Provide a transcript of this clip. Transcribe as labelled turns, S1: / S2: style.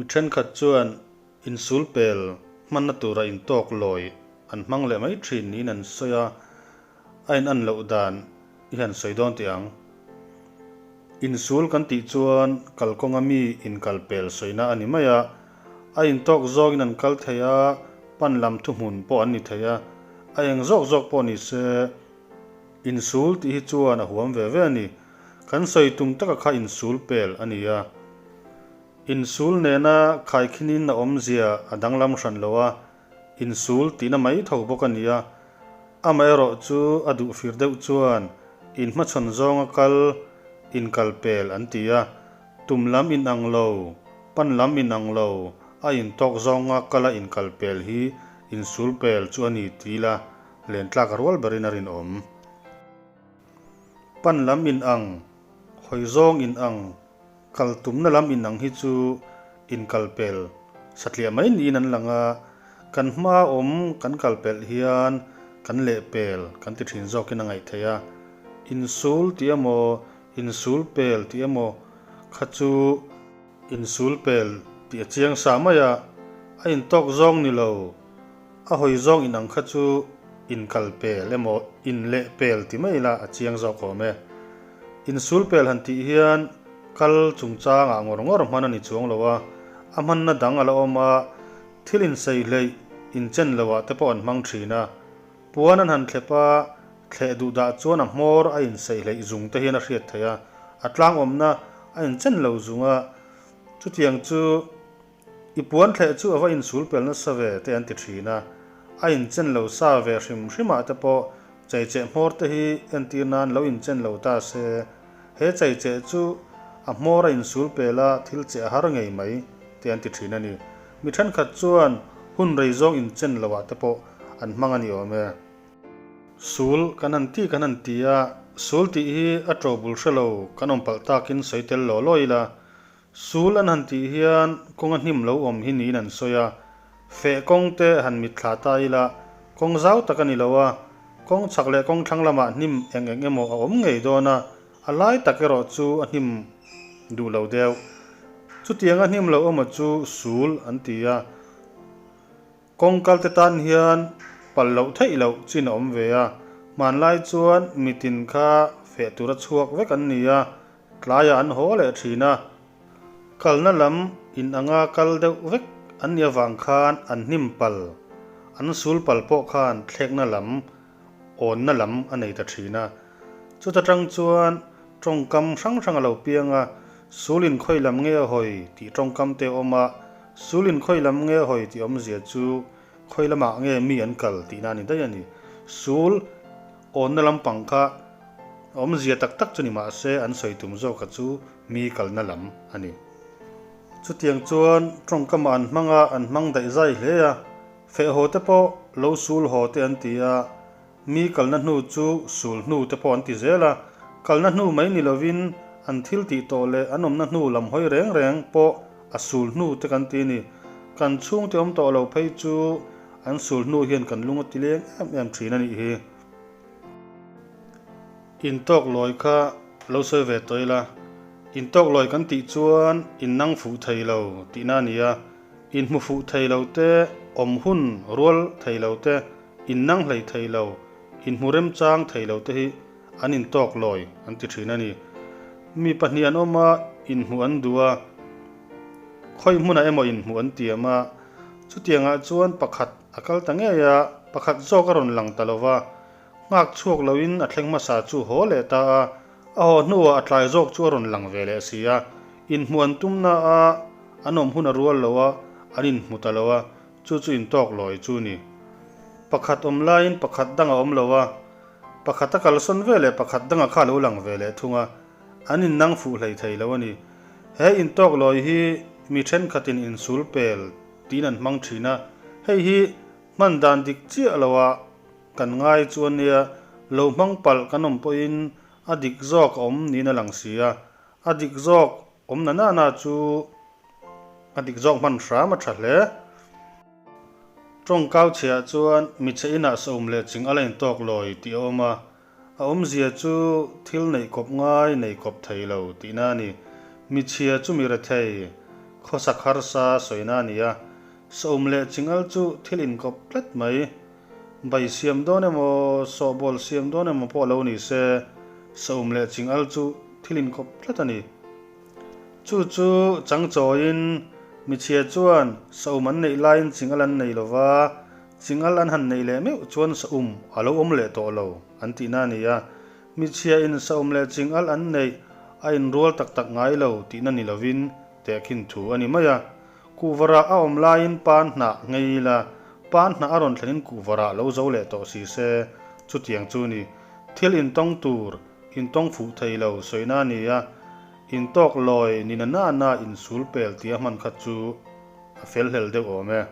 S1: Mi thenkhat chuan insulpel hmanna tura intawk lawi an hmang leh mai thin niin an sawi a, a in an loh dan i han sawi dawn teh ang. Insul kan tih chuan kalkawnga mi inkalpel sawina a ni mai a, a intawk zawngin an kal thei a, pan lam thuhmun pawh an ni thei a, a eng zawk zawk pawh ni se insul tih hi chuan a huam ve ve a ni. Kan sawi tum taka kha insul pel a ni a. Insul nena khaikhinin a awmzia a danglam hran lo a, insul tihna mai tho bawk a ni a. Amaherawh chu a duh fir deuh chuan inhmachhawn zawnga kal inkalpel an ti a, tum lam inang lo, pan lam inang lo, a intawk zawnga kala inkalpel hi insulpel chu a ni ti ila lentlak a rual berin a rinawm. Pan lam inang, hawi zawng inang, kal tumna lam inang hi chu inkalpel satliah mai niin an lang a, kan hma awm kan kalpelh hian kan lehpel kan ti thin zawkin a ngaih theih a. Insul tih emaw, insulpel tih emaw kha chu insulpel tih a chiang sa mai a, a intawk zawng ni lo. A hawi zawng inang kha chu inkalpel emaw inlehpel ti mai ila a chiang zawk awm e. Insulpel han tih hian kal chungchangah ngawr ngawr hman a ni chuang lo a, a hmanna dang a la awm a, thil insei hleih, inchen loah te pawh an hmang thin a. Puan an han thlep a, thleh duh dah chuan a hmawr a insei hleih zung te hian a hriat theih a, a tlang awmna a inchen lo zung a, chutiang chu I puan thleh chu a va insul pel nasa ve te an ti thin a, a inchen lo sa ve hrim hrimah te pawh cheicheh hmawr te hi entir nan lo inchen lo ta se, he cheicheh chu a hmawr a insul pel a thil cheh a har ngei mai te an ti thin a ni. Mi thenkhat chuan hun rei zawng inchen lo ah te pawh an hmang a ni awm e. Sul kan han ti kan han ti a, sul tih hi a to bul hre lo kan awm palh takin sawi tel law law ila, Sul an han tih hian kawnga hnim lo awm hi niin an sawi a, feh kawng te han mitthla ta ila kawng zau tak a ni lo a, kawng chhak leh kawng thlang lamah hnim eng eng emaw a awm ngei dawn a, a lai tak erawh chu a hnim duh lo deuh. Chutianga hnim lo awma chu sul an ti a. Kawng kalte tan hian pal loh theih loh chin a awm ve a, hmanlai chuan mitin kha feh tura chhuak vek an ni a, tlaiah an haw leh thin a, kalna lam in anga kal deuh vek an nih avang khan an hnim pal, an sul pal pawh khan thlekna lam, awnna lam a nei ta thin a. Chuta tang chuan tawngkam hrang hrang a lo piang a, sul in khawi lam nge a hawi tih tawngkam te a awm a, sul in khawi lam nge a hawi tih awmzia chu khawi lamah nge mi an kal tihna a ni daih a ni. Sul awnna lampang kha awmzia tak tak chu ni mah se an sawi tum zawka chu mi kalna lam a ni. Chutiang chuan tawngkamah an hmang a, an hmang daih zai hle a, feh haw te pawh lo sul haw te an ti a, Mi kalna hnu chu sul hnu te pawh an ti zel a, kalna hnu mai ni lovin an thil tih tawh leh an awmna hnu lam hawi reng reng pawh a sul hnu te kan ti a ni. Kan chhungte awm tawh lo phei chu an sul hnu hian kan lung a ti leng em em thin a nih hi. Intawk lawi kha lo sawi ve tawh ila, intawk lawi kan tih chuan innang fuh thei lo tihna a ni a, inhmu fuh thei lo te, awm hun rual thei lo te, Innang hlei thei lo, inhmu remchang thei lo te hi an intawk lawi an ti thin a ni. Mi pahnih an awm a, inhmuh an duh a, khawi hmunah emaw inhmuh an tiam a, chutiangah chuan pakhat a kal ta ngei a, pakhat zawk a rawn lang ta lo va, nghak chhuak loin a thleng hmasa chu haw leh ta a, a haw hnuah a tlai zawk chu a rawn lang ve leh si a, inhmuh an tumna a, an awm hun a rual lo a, an inhmu ta lo a, Chu chu intawk lawi chu ni. Pakhat awm laiin pakhat dang a awm lo a, pakhat a kalsawn ve leh pakhat danga kha a lo lang ve leh thung a, an innang fuh hlei thei lo a ni. He intawk lawi hi mi thenkhatin insul pel tiin an hmang thin a, hei hi hman dan dik chiah loah kan ngai chu a nia, lo hmang palh kan awm pawhin a dik zawk a awm niin a lang si a, a dik zawk awm na nana chu A dik zawk hman hram a tha hle. Tawngkau chhiah chuan michhe inah sawm leh ching a la intawk lawi tih a awm a, a awmzia chu thil neih kawp ngai nei kawp thei lo tihna a ni. Michhia chu mi rethei, Khawsak harsa sawina a ni a, saum leh chingal chu thil inkawp tlat mai. Bai siam dawn emaw, sawhbawl siam dawn emaw pawh lo ni se, saum leh chingal chu thil inkawp tlat a ni. Chu chu changchawiin michhia chuan saum an neih laiin chingal an nei lo va, chingal an han neih leh meuh chuan saum a lo awm leh tawh lo an tihna a ni a. Michhia-in saum leh chingal an neih a inrual tak tak ngai lo tihna ni lovin tehkhin thu a ni mai a. Kuhvarah a awm laiin pan hnah ngei ila, pan hnah a rawn thlenin kuhvarah lo zo leh tawh si se, chutiang chu ni. Thil intawng tur, intawng fuh thei lo sawina a ni a, intawk lawi ni na na na insul pel tia hman kha chu a fel hlel deuh awm e.